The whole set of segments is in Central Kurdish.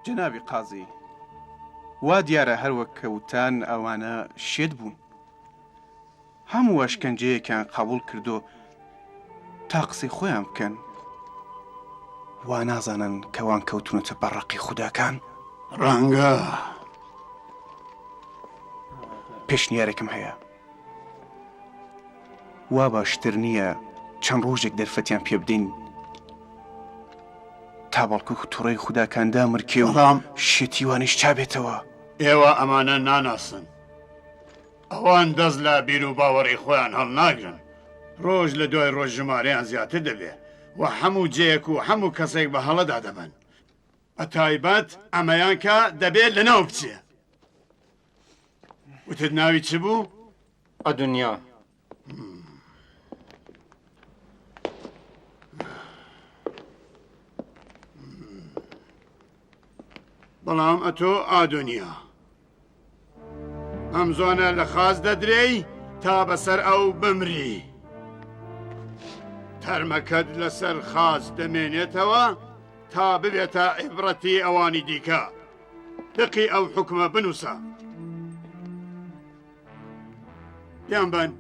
جەنابی قازی، وا دیارە هەر وەک کە وتان ئەوانە شێت بوون. هەموو ئەشکەنجەیەکیان قەبووڵ کردو تا قسەی خۆیان بکەن. وا نازانن کە وان کەوتوونەتە بەر ڕقی خوداکان؟ ڕەنگە. پێشنیارێکم هەیە. وا باشتر نییە چەند ڕۆژێک دەرفەتیان پێ بدەین تا بەڵکو توڕەی خوداکان دامرکێ و بەڵام شێتی وانیش چابێتەوە؟ ئێوە ئەمانە ناناسن. ئەوان دەست لە بیروباوەڕی خۆیان هەڵناگرن. ڕۆژ لە دوای ڕۆژ ژمارەیان زیاتر دەبێ و هەموو جێیەک و هەموو کەسێک بە هەڵەدا دەبەن. بە تایبەت ئەمەیان کە دەبێ لەناو بچێ. وتت ناوی چ بوو؟ ئەدونیا. بەڵام ئەتۆ ئادۆنیا ئەم زۆنە لە خاچ دەدرێی تا بەسەر ئەو بمری. تەرمەکەت لەسەر خاچ دەمێنێتەوە تا ببێتە عیبرەتی ئەوانی دیکە. دەقی ئەو حوکمە بنووسە. بیانبەن.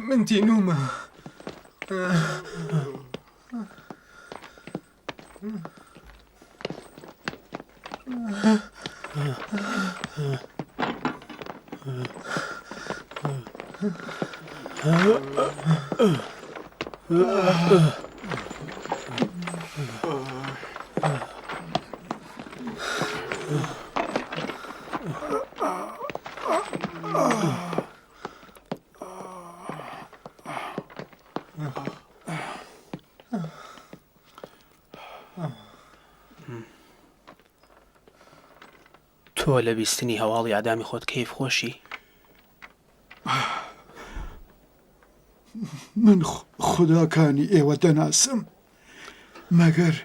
من تینوومە. تۆ لە بیستنی هەواڵی ئادامی خۆت کەیف خۆشی؟ من خوداکانی ئێوە دەناسم مەگەر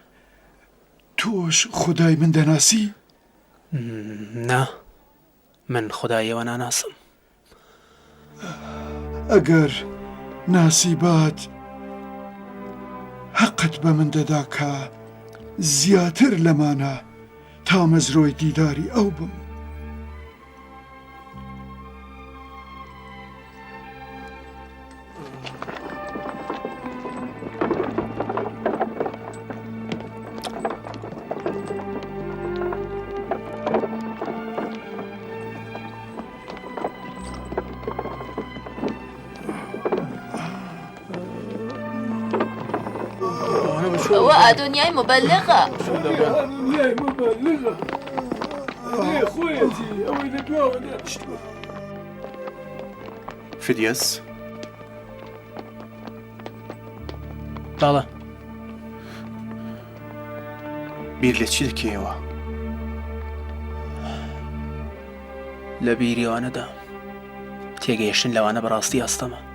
تۆش خودای من دەناسی؟ نا من خودای ئێوە ناناسم. ئەگەر ناسیبات هەقت بە من دەدا کە زیاتر لەمانە تامەزرۆی دیداری ئەو بم. ئەوە ئادۆنیای موبەلغە. ئادۆنیای موبەلغە. ئەرێ خۆیەتی ئەوەی لە دواوە دانیشتووە. فیدیەس. بەڵێ. بیر لە چی دەکەیەوە؟ لە بیری ئەوانەدا تێگەیشتن لەوانە بەڕاستی ئەستەمە.